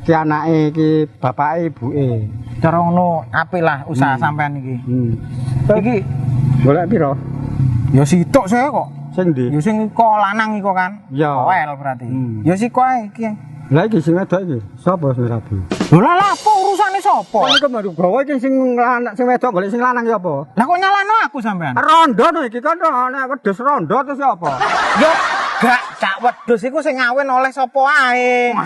Iki anake, iki bapake, ibuke. Cara ngono apik lah usaha sampean iki. Iki Golek piro? Ya sitok saya kok. Sing ndi? Ya sing iko lanang iko kan. Iya. Koel berarti. Ya siko ae iki. Lah iki sing wedok iki, sapa sing rabi? Lho lah lah apa urusane sapa? Kon iku baru gawa iki sing lanang, sing wedok golek sing lanang ya apa? Lah kok nyalano aku sampean? Rondo to iki kan nek wedhus rondo terus ya apa? Yo gak, Cak, wedhus iku sing ngawin oleh sapa ae.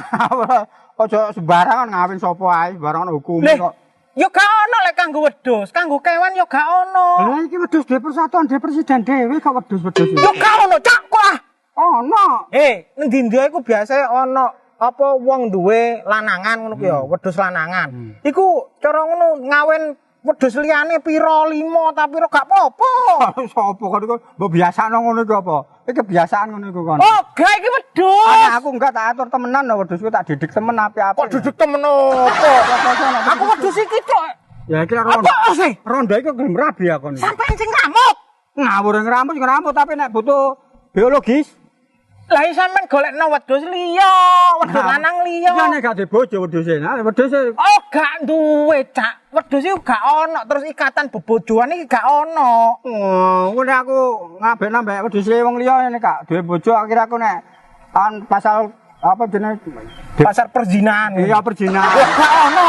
Aja sembarangan ngawin sapa ae, sembarangan hukum Leh, kok. yo gak ono lek kanggo wedhus, kanggo kewan yo gak ono. Lah iki wedhus dhewe persatuan dhewe presiden dhewe kok wedhus-wedhus iki. Yo gak ono, Cak, kok ah. Ono. Eh, endi-endi iku biasa ono apa wong duwe lanangan ngono ku ya, wedhus lanangan. Iku cara ngono ngawin wedhus liyane pira lima ta pira gak apa-apa. Sapa kon iku mbok biasakno ngono iku apa? Iki kebiasaan ngono iku kon. Oh, gak, iki wedhus. Anak aku enggak tak atur temenan lho wedhusku, tak didik temen apik-apik. Kok duduk temen opo? Aku wedhus iki tok. Ya iki rondo. Apa sih? Rondo iku gelem rabi aku nih. Sampean sing ngamuk. Ngawur ngramut ngramut, tapi nek butuh biologis. Lah iya sampean golekno wedhus liya, wedhus lanang liya. Iya nek gak bojo wedhuse. Nah wedhuse Oh, gak duwe, Cak. Wedhus iku gak ono, terus ikatan bebojoan iki gak ono. Oh, ngono aku ngabekno mbek wedhuse wong liya nek gak duwe bojo, akhirnya aku nek an pasal apa jenenge? Pasar perzinahan. Iya, perzinahan. Wah, gak ono.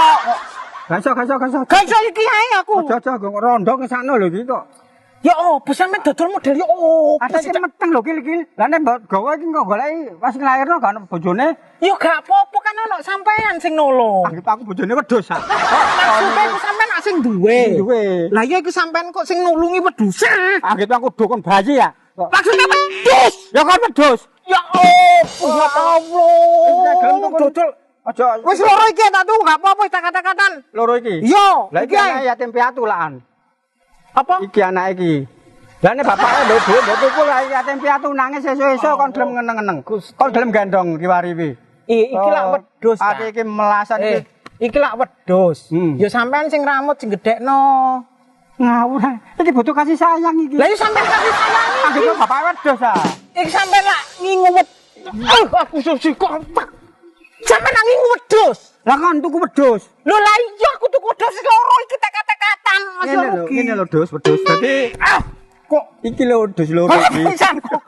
Gak iso, gak iso, gak iso. Gak iso iki ae aku. Aja aja kok rondo kesakno lho iki kok. Ya opo sampean dodol model ya opo Ada sih, iki Cak? meteng lho iki. Lah nek mbok gawa iki kok goleki pas nglairno gak ono bojone. Ya gak apa-apa kan ono sampean sing nolong. Anggap aku bojone wedhus ah. Maksudnya iku sampean nak sing duwe. Sing duwe. Lah iya iku sampean kok sing nulungi wedhuse. Anggap aku dukun bayi ya. Kok. Maksudnya wedhus. Ya kan wedhus. Ya opo ya Allah. Dodol. Aja. Wis loro iki tak tuku gak apa-apa tak kata-katan. Loro iki. Iya, Lah iki iki ae. anake yatim piatu laan. Apa? Iki anak iki. Lah nek bapake mbok ibu mbok tuku lah yatim piatu nangis esuk-esuk kon gelem ngeneng-ngeneng. Kon gelem gendong kiwariwi. Iki lak wedhus. Ati iki melasan iki. Eh, iki lak wedhus. Ya sampean sing ramut sing gedhekno. Ngawur. Iki butuh kasih sayang iki. Lah ya sampean kasih sayang iki. Anggap bapake wedhus ah. Iki sampean lak ngingu wed. Aku susi kok. Sampean nak ngingu wedhus. Lah kon tuku wedhus. Lho lah iya aku tuku wedhus loro iki tak kata-katan masih Ngene lho, rugi. ngene lho dus wedhus. Dadi Ah, kok iki lho wedhus loro iki. pisan kok.